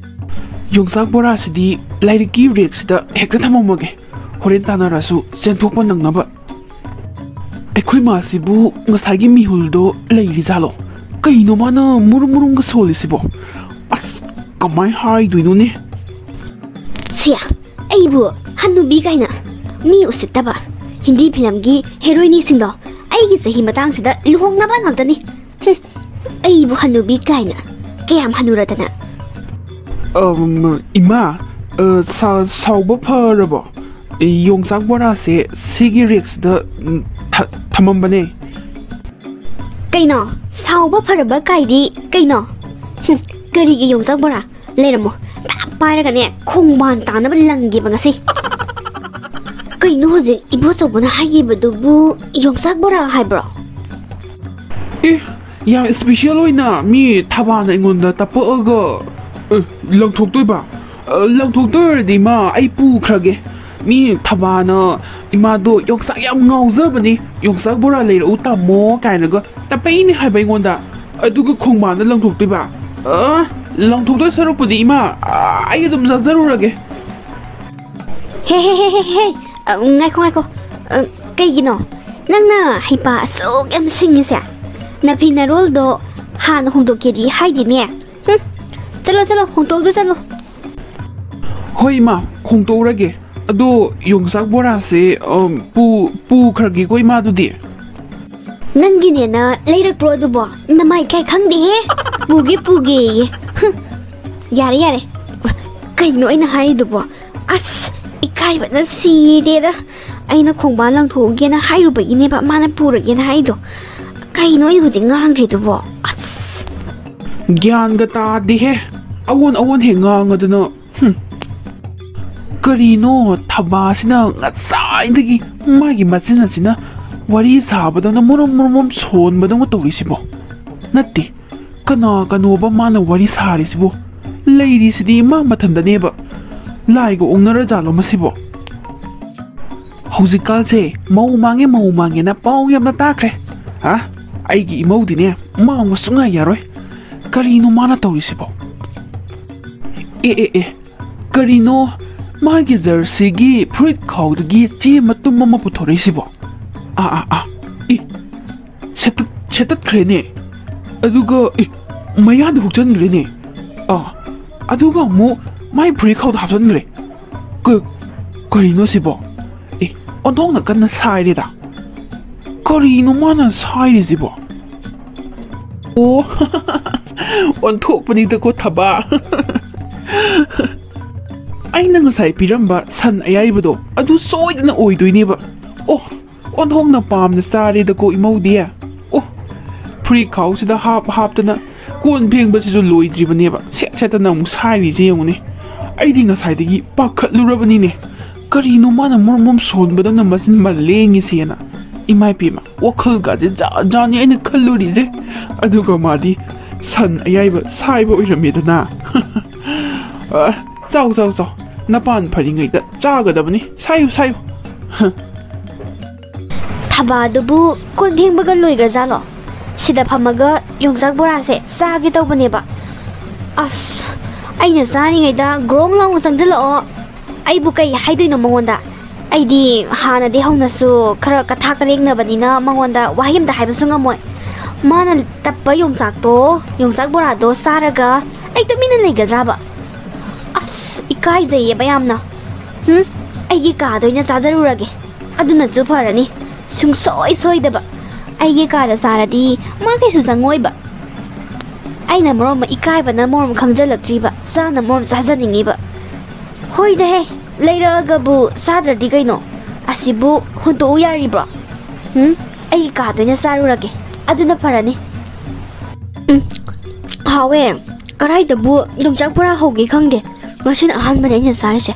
ꯌꯣꯡꯆꯥꯛ ꯕꯣꯔꯥꯁꯤꯗꯤ ꯂꯥꯏꯔꯤꯛꯀꯤ ꯔꯦꯛꯁꯤꯗ ꯍꯦꯛꯇ ꯊꯝꯃꯝꯃꯒꯦ꯫ ꯍꯣꯔꯦꯟ ꯇꯥꯟꯅꯔꯁꯨ ꯆꯦꯟꯊꯣꯛꯄ ꯅꯪꯅꯕ꯫ ꯑꯩꯈꯣꯏ ꯃꯥꯁꯤꯕꯨ ꯉꯁꯥꯏꯒꯤ ꯃꯤꯍꯨꯜꯗꯣ ꯂꯩꯔꯤꯖꯥꯠꯂꯣ? ꯀꯩꯅꯣ ꯃꯥꯅ ꯃꯨꯔꯨꯝ ꯃꯨꯔꯨꯝꯒ ꯁꯣꯜꯂꯤꯁꯤꯕꯣ? ꯑꯁ, ꯀꯃꯥꯏ ꯍꯥꯏꯗꯣꯏꯅꯣꯅꯦ? ꯁꯤꯌꯥ, ꯑꯩꯕꯨ ꯍꯟꯅꯨꯕꯤ ꯀꯥꯏꯅ꯫ ꯃꯤ ꯎꯁꯤꯠꯇꯕ꯫ ꯍꯤꯟꯗꯤ ꯐꯤꯂꯝꯒꯤ ꯍꯦꯔꯣꯏꯅꯤꯁꯤꯡꯗꯣ ꯑꯩꯒꯤ ꯆꯍꯤ ꯃꯇꯥꯡꯁꯤꯗ ꯂꯨꯍꯣꯡꯅꯕ ꯉꯥꯛꯇꯅꯤ꯫ ꯍꯨꯝ, ꯑꯩꯕꯨ ꯍꯟꯅꯨꯕꯤ ꯀꯥꯏꯅ꯫ ꯀꯌꯥꯝ ꯍꯟꯅꯨꯔꯗꯅ? ꯑꯝ, ꯏꯃꯥ, ꯑ, ꯁꯥ-, ꯁꯥꯎꯕ ꯐꯔꯕꯣ? ꯌꯣꯡꯆꯥꯛ ꯕꯣꯔꯥꯁꯦ ꯁꯤꯒꯤ ꯔꯦꯛꯁꯤꯗ, ꯎꯝ, ꯊ-, ꯊꯝꯃꯝꯕꯅꯦ꯫ ꯀꯩꯅꯣ? ꯁꯥꯎꯕ ꯐꯔꯕ ꯀꯥꯏꯗꯤ ꯀꯩꯅꯣ? ꯍꯨꯝ, ꯀꯔꯤꯒꯤ ꯌꯣꯡꯆꯥꯛ ꯕꯣꯔꯥ? ꯂꯩꯔꯝꯃꯣ꯫ ꯇꯥꯞ ꯄꯥꯏꯔꯒꯅꯦ, ꯈꯣꯡꯕꯥꯟ ꯇꯥꯅꯕ ꯂꯪꯒꯦꯕ ꯉꯁꯤ꯫ ꯀꯩꯅꯣ ꯍꯧꯖꯤꯛ ꯏꯕꯣꯆꯧꯕꯅ ꯍꯥꯏꯈꯤꯕꯗꯨꯕꯨ ꯌꯣꯡꯆꯥꯛ ꯕꯣꯔꯥ ꯍꯥꯏꯕ꯭ꯔꯣ? ꯑꯦ, ꯌꯥꯝ ꯏꯁꯄꯤꯁꯦꯜ ꯑꯣꯏꯅ ꯃꯤ ꯊꯕꯥꯅ ꯑꯩꯉꯣꯟꯗ ꯇꯞꯄꯛꯑꯒ, ꯑꯦ, ꯂꯪꯊꯣꯛꯇꯣꯏꯕ? ꯑ, ꯂꯪꯊꯣꯛꯇꯣꯏ ꯑꯣꯏꯔꯗꯤ, ꯏꯃꯥ, ꯑꯩ ꯄꯨꯈ꯭ꯔꯒꯦ꯫ ꯃꯤ ꯊꯕꯥꯅ ꯏꯃꯥꯗꯣ ꯌꯣꯡꯆꯥꯛ ꯌꯥꯝ ꯉꯥꯎꯖꯕꯅꯤ, "ꯌꯣꯡꯆꯥꯛ ꯕꯣꯔꯥ ꯂꯩꯔꯛꯎ, ꯇꯥꯃꯣ" ꯀꯥꯏꯅꯒ ꯇꯞꯄꯛꯏꯅꯦ ꯍꯥꯏꯕ ꯑꯩꯉꯣꯟꯗ꯫ ꯑꯗꯨꯒ ꯈꯣꯡꯕꯥꯟꯗ ꯂꯪꯊꯣꯛꯇꯣꯏꯕ? ꯑ, ꯂꯪꯊꯣꯛꯇꯣꯏ ꯁꯔꯨꯛꯄꯨꯗꯤ, ꯏꯃꯥ, ꯑ, ꯑꯩ ꯑꯗꯨꯝ ꯆꯥꯖꯔꯨꯔꯒꯦ꯫ ꯍꯦ, ꯍꯦ, ꯍꯦ, ꯍꯦ, ꯍꯦ꯫ ꯑ, ꯉꯥꯏꯈꯣ, ꯉꯥꯏꯈꯣ꯫ ꯑ, ꯀꯩꯒꯤꯅꯣ ꯅꯪꯅ ꯍꯩꯄꯥ ꯑꯁꯨꯛ ꯌꯥꯝ ꯁꯤꯡꯉꯤꯁꯦ? ꯅꯐꯤ ꯅꯔꯣꯜꯗꯣ ꯍꯥꯟꯅ ꯍꯣꯡꯗꯣꯛꯀꯦꯗꯤ ꯍꯥꯏꯗꯦꯅꯦ꯫ ꯍꯨꯝ, ꯆꯠꯂꯣ, ꯆꯠꯂꯣ, ꯍꯣꯡꯇꯣꯛꯑꯁꯨ ꯆꯠꯂꯣ꯫ ꯍꯣꯏ, ꯏꯃꯥ, ꯍꯣꯡꯇꯣꯛꯎꯔꯒꯦ꯫ ꯑꯗꯣ ꯌꯣꯡꯆꯥꯛ ꯕꯣꯔꯥꯁꯦ, ꯑꯝ, ꯄꯨ-, ꯄꯨꯈ꯭ꯔꯒꯦꯀꯣ, ꯏꯃꯥ, ꯑꯗꯨꯗꯤ꯫ ꯅꯪꯒꯤꯅꯦꯅ ꯂꯩꯔꯛꯄ꯭ꯔꯣ ꯑꯗꯨꯕꯣ? ꯅꯃꯥꯏ ꯏꯀꯥꯏ ꯈꯪꯗꯦꯍꯦ꯫ ꯄꯨꯒꯦ, ꯄꯨꯒꯦꯌꯦ꯫ ꯍꯨꯝ, ꯌꯥꯔꯦ, ꯌꯥꯔꯦ꯫ ꯀꯩꯅꯣ ꯑꯩꯅ ꯍꯥꯏꯔꯤꯗꯨꯕꯣ? ꯑꯁ, ꯏꯀꯥꯏꯕꯅ ꯁꯤꯔꯦꯗ꯫ ꯑꯩꯅ ꯈꯣꯡꯕꯥꯟ ꯂꯪꯊꯣꯛꯎꯒꯦꯅ ꯍꯥꯏꯔꯨꯕꯒꯤꯅꯦꯕ ꯃꯥꯅ ꯄꯨꯔꯒꯦꯅ ꯍꯥꯏꯗꯣ꯫ ꯀꯩꯅꯣ ꯑꯩ ꯍꯧꯖꯤꯛ ꯉꯥꯡꯈ꯭ꯔꯤꯗꯨꯕꯣ? ꯑꯁ꯫ ꯒ꯭ꯌꯥꯟꯒ ꯇꯥꯗꯦꯍꯦ꯫ ꯑꯑꯣꯟ ꯑꯑꯣꯟ ꯍꯦꯛ ꯉꯥꯡꯉꯗꯅ꯫ ꯍꯨꯝ꯫ ꯀꯔꯤꯅꯣ ꯊꯕꯥꯁꯤꯅ ꯉꯁꯥꯏꯗꯒꯤ ꯃꯥꯒꯤ ꯃꯆꯤꯟ ꯑꯁꯤꯅ ꯋꯥꯔꯤ ꯁꯥꯕꯗꯧꯅ ꯃꯔꯨꯝ ꯃꯔꯨꯝ ꯃꯔꯨꯝ ꯁꯣꯟꯕꯗꯧꯅ ꯇꯧꯔꯤꯁꯤꯕꯣ? ꯅꯠꯇꯦ, ꯀꯅꯥ ꯀꯅꯣꯕ ꯃꯥꯅ ꯋꯥꯔꯤ ꯁꯥꯔꯤꯁꯤꯕꯣ? ꯂꯩꯔꯤꯁꯤꯗꯤ ꯃꯥ ꯃꯊꯟꯗꯅꯦꯕ꯫ ꯂꯥꯏꯒ ꯑꯣꯛꯅꯔꯖꯥꯠꯂꯣ ꯃꯁꯤꯕꯣ? ꯍꯧꯖꯤꯛꯀꯥꯟꯁꯦ ꯃꯧ ꯃꯥꯡꯉꯦ, ꯃꯧ ꯃꯥꯡꯉꯦꯅ ꯄꯥꯎ ꯌꯥꯝꯅ ꯇꯥꯈ꯭ꯔꯦ꯫ ꯑ? ꯑꯩꯒꯤ ꯏꯃꯧꯗꯤꯅꯦ ꯃꯥꯡꯕ ꯁꯨꯡꯌꯥ ꯌꯥꯔꯣꯏ꯫ ꯀꯔꯤꯅꯣ ꯃꯥꯅ ꯇꯧꯔꯤꯁꯤꯕꯣ? ꯑꯦ, ꯑꯦ, ꯑꯦ, ꯀꯔꯤꯅꯣ? ꯃꯥꯒꯤ ꯖꯔꯁꯤꯒꯤ ꯐꯨꯔꯤꯠ ꯈꯥꯎꯗꯒꯤ ꯆꯦ ꯃꯇꯨꯝ ꯑꯃ ꯄꯨꯊꯣꯔꯛꯏꯁꯤꯕꯣ? ꯑꯥ, ꯑꯥ, ꯑꯥ, ꯏ, ꯁꯦꯠꯇꯠ-, ꯁꯦꯠꯇꯠꯈ꯭ꯔꯦꯅꯦ꯫ ꯑꯗꯨꯒ, ꯏ, ꯃꯌꯥꯗ ꯍꯨꯛꯆꯟꯈ꯭ꯔꯦꯅꯦ꯫ ꯑꯥ, ꯑꯗꯨꯒ ꯑꯃꯨꯛ ꯃꯥꯏ ꯐꯨꯔꯤꯠ ꯈꯥꯎꯗ ꯍꯥꯞꯆꯟꯈ꯭ꯔꯦ꯫ ꯀ-, ꯀꯔꯤꯅꯣ ꯁꯤꯕꯣ? ꯑꯦ, ꯑꯣꯟꯊꯣꯛꯅ ꯀꯟꯅ ꯁꯥꯏꯔꯦꯗ꯫ ꯀꯔꯤꯅꯣ ꯃꯥꯅ ꯁꯥꯏꯔꯤꯁꯤꯕꯣ? ꯑꯣ, ꯑꯣꯟꯊꯣꯛꯄꯅꯤꯗꯀꯣ ꯊꯕꯥ꯫ ꯑꯩꯅ ꯉꯁꯥꯏ ꯄꯤꯔꯝꯕ ꯁꯟ ꯑꯌꯥꯏꯕꯗꯣ ꯑꯗꯨ ꯁꯣꯏꯗꯅ ꯑꯣꯏꯗꯣꯏꯅꯦꯕ꯫ ꯑꯣ, ꯑꯣꯟꯊꯣꯛꯅ ꯄꯥꯝꯅ ꯆꯥꯔꯦꯗꯀꯣ ꯏꯃꯧꯗꯤ꯫ ꯑꯣ, ꯐꯨꯔꯤꯠ ꯈꯥꯎꯁꯤꯗ ꯍꯥꯞ ꯍꯥꯞꯇꯅ ꯀꯣꯟ ꯐꯦꯡꯕꯁꯤꯁꯨ ꯂꯣꯏꯗ꯭ꯔꯤꯕꯅꯦꯕ꯫ ꯁꯦꯠ ꯁꯦꯠꯇꯅ ꯑꯃꯨꯛ ꯁꯥꯏꯔꯤꯁꯦ ꯌꯦꯡꯉꯨꯅꯦ꯫ ꯑꯩꯗꯤ ꯉꯁꯥꯏꯗꯒꯤ ꯄꯥꯈꯠꯂꯨꯔꯕꯅꯤꯅꯦ꯫ ꯀꯔꯤꯅꯣ ꯃꯥꯅ ꯃꯣꯔꯣꯝ ꯃꯣꯔꯣꯝ ꯁꯣꯟꯕꯗꯧꯅ ꯃꯆꯤꯟ ꯃ ꯂꯦꯡꯉꯤꯁꯦꯅ꯫ ꯏꯃꯥ ꯏꯄꯦꯝꯃ, ꯋꯥꯈꯜꯒꯁꯦ ꯖꯥꯠ ꯖꯥꯠꯅꯤ ꯑꯩꯅ ꯈꯜꯂꯨꯔꯤꯁꯦ꯫ ꯑꯗꯨꯒ ꯃꯥꯗꯤ ꯁꯟ ꯑꯌꯥꯏꯕ ꯁꯥꯏꯕ ꯑꯣꯏꯔꯝꯃꯦꯗꯅ꯫ ꯑ, ꯆꯥꯎ, ꯆꯥꯎ, ꯆꯥꯎ꯫ ꯅꯄꯥꯟ ꯐꯔꯤꯉꯩꯗ ꯆꯥꯒꯗꯕꯅꯤ꯫ ꯁꯥꯏꯌꯨ, ꯁꯥꯏꯌꯨ꯫ ꯊꯕꯥꯗꯨꯕꯨ ꯀꯣꯟ ꯐꯦꯡꯕꯒ ꯂꯣꯏꯒ꯭ꯔꯖꯥꯠꯂꯣ? ꯁꯤꯗ ꯐꯝꯃꯒ ꯌꯣꯡꯆꯥꯛ ꯕꯣꯔꯥꯁꯦ ꯆꯥꯒꯦ ꯇꯧꯕꯅꯦꯕ꯫ ꯑꯁ, ꯑꯩꯅ ꯆꯥꯔꯤꯉꯩꯗ ꯒ꯭ꯔꯣꯡ ꯂꯥꯎꯅ ꯆꯪꯁꯤꯜꯂꯛꯑꯣ꯫ ꯑꯩꯕꯨ ꯀꯩ ꯍꯥꯏꯗꯣꯏꯅꯣ ꯃꯉꯣꯟꯗ? ꯑꯩꯗꯤ ꯍꯥꯟꯅꯗꯤ ꯍꯧꯅꯁꯨ ꯈꯔ ꯀꯊꯥ ꯀꯔꯦꯡꯅꯕꯅꯤꯅ ꯃꯉꯣꯟꯗ ꯋꯥꯍꯩ ꯑꯝꯇ ꯍꯥꯏꯕꯁꯨ ꯉꯝꯃꯣꯏ꯫ ꯃꯥꯅ ꯇꯞꯄ ꯌꯣꯡꯆꯥꯛꯇꯣ, ꯌꯣꯡꯆꯥꯛ ꯕꯣꯔꯥꯗꯣ ꯆꯥꯔꯒ ꯑꯩ ꯇꯨꯃꯤꯟꯅ ꯂꯩꯒꯗ꯭ꯔꯥꯕ? ꯑꯁ, ꯏꯀꯥꯏꯖꯩꯌꯦꯕ ꯌꯥꯝꯅ꯫ ꯍꯨꯝ, ꯑꯩꯒꯤ ꯀꯥꯗ ꯑꯣꯏꯅ ꯆꯥꯖꯔꯨꯔꯒꯦ꯫ ꯑꯗꯨꯅꯁꯨ ꯐꯔꯅꯤ꯫ ꯁꯨꯡꯁꯣꯏ ꯁꯣꯏꯗꯕ꯫ ꯑꯩꯒꯤ ꯀꯥꯗ ꯆꯥꯔꯗꯤ ꯃꯥ ꯀꯩꯁꯨ ꯆꯪꯉꯣꯏꯕ꯫ ꯑꯩꯅ ꯃꯔꯣꯝ ꯑꯃ ꯏꯀꯥꯏꯕꯅ ꯃꯔꯣꯝ ꯈꯪꯖꯜꯂꯛꯇ꯭ꯔꯤꯕ, ꯆꯥꯅ ꯃꯔꯣꯝ ꯆꯥꯖꯅꯤꯡꯉꯤꯕ꯫ ꯍꯣꯏꯗꯍꯦ, ꯂꯩꯔꯛꯑꯒꯕꯨ ꯆꯥꯗ꯭ꯔꯗꯤ ꯀꯩꯅꯣ? ꯑꯁꯤꯕꯨ ꯍꯨꯟꯇꯣꯛꯎ ꯌꯥꯔꯤꯕ꯭ꯔꯣ? ꯎꯝ, ꯑꯩꯒꯤ ꯀꯥꯗ ꯑꯣꯏꯅ ꯆꯥꯔꯨꯔꯒꯦ꯫ ꯑꯗꯨꯅ ꯐꯔꯅꯤ꯫ ꯎꯝ, ꯍꯥꯎꯋꯦ꯫ ꯀꯔꯥꯏꯗꯕꯨ ꯌꯣꯡꯆꯥꯛ ꯕꯣꯔꯥ ꯍꯧꯒꯦ ꯈꯪꯗꯦ꯫ ꯉꯁꯤꯅ ꯑꯍꯥꯟꯕꯅꯦ ꯑꯩꯅ ꯆꯥꯔꯤꯁꯦ꯫